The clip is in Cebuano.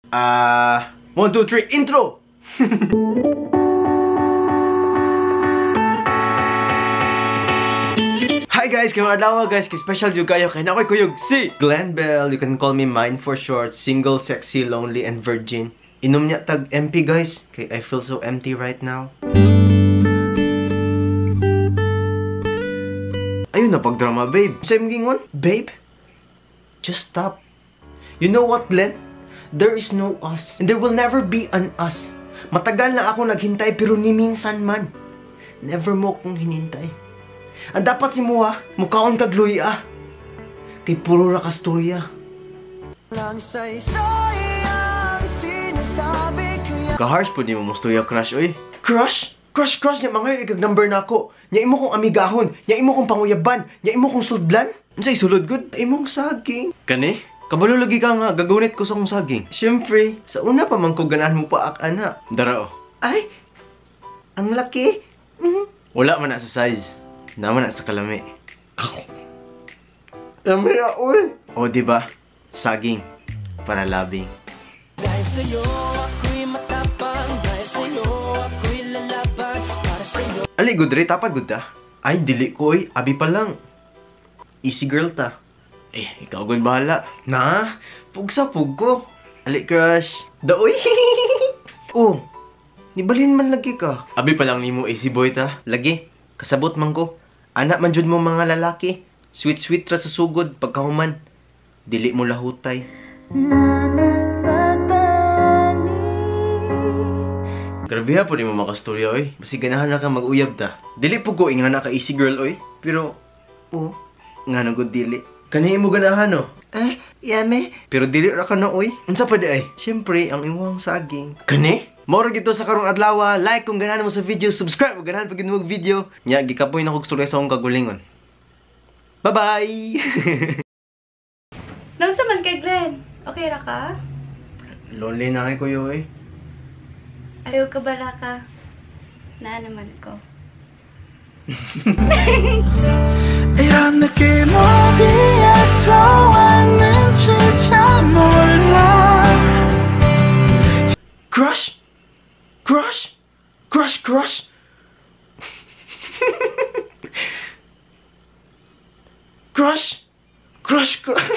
1, 2, 3, intro! Hi guys, kayong adlaw guys, kay special jud kayo kay nakoy kuyog si Glenn Bell. You can call me mine for short, single, sexy, lonely, and virgin. Inom niya tag MP guys, kay I feel so empty right now. Ayun na pagdrama, babe. Same gingon, babe. Just stop. You know what, Glenn? There is no us, and there will never be an us. Matagal na ako naghintay pero ni minsan man, never mo kong hinintay. Ang dapat si Mua, mukhaon kag luya. Kay puro ra kasturya. Ka-harsh po di mo musturya, crush, oy. Crush? Crush, crush niya mga ikag number na ako. Nya imo kong amigahon, nya imo kong panguyaban, nya imo kong sudlan. Unsay sulod gud? Imong saging. Kani? Kabalo lagi ka nga, gagunit ko sa akong saging. Siyempre, sa una pa man ko ganahan mo pa ak ana. Dara oh. Ay, ang laki. Wala man na sa size. Naman na sa kalami. Lami na, uy. O, diba? Saging. Para labing. Dahil sa'yo ako'y matapang. Dahil sa'yo ako'y lalaban. Para sa'yo. Ali, good re. Tapad, good ta. Ay, dili ko, uy. Abi pa lang. Easy girl ta. Eh, ikaw good bahala. Na, pugsa pug ko. Ali, crush. Daoy. Oh, nibalhin man lagi ka. Abi pa lang nimo easy boy ta. Lagi, kasabot man ko. Anak man jud mo mga lalaki. Sweet sweet ra sa sugod pagkahuman. Dili mo lahutay. Grabe ha po ni mo makastorya oy. Basi ganahan na ka mag-uyab ta. Dili po ko ingana ka easy girl oy. Pero oh, ngano gud dili. Kani mo ganahan no? Eh, yame. Pero dili ra ka na oy. Unsa pa di ay? Siyempre ang imong saging. Kani? Mao ra gito sa karong adlaw. Like kung ganahan mo sa video, subscribe kung ganahan pag mo video. Nya gikapoy na kog storya sa akong kagulingon. Bye-bye. Naunsa man kay Glenn? Okay ra ka? Lonely na kay kuyo oy. Ayaw ka bala ka. Naa naman ko. 이런 느낌 어디에서 왔는지 잘 몰라. Crush? Crush? Crush, crush? Crush? Crush, crush?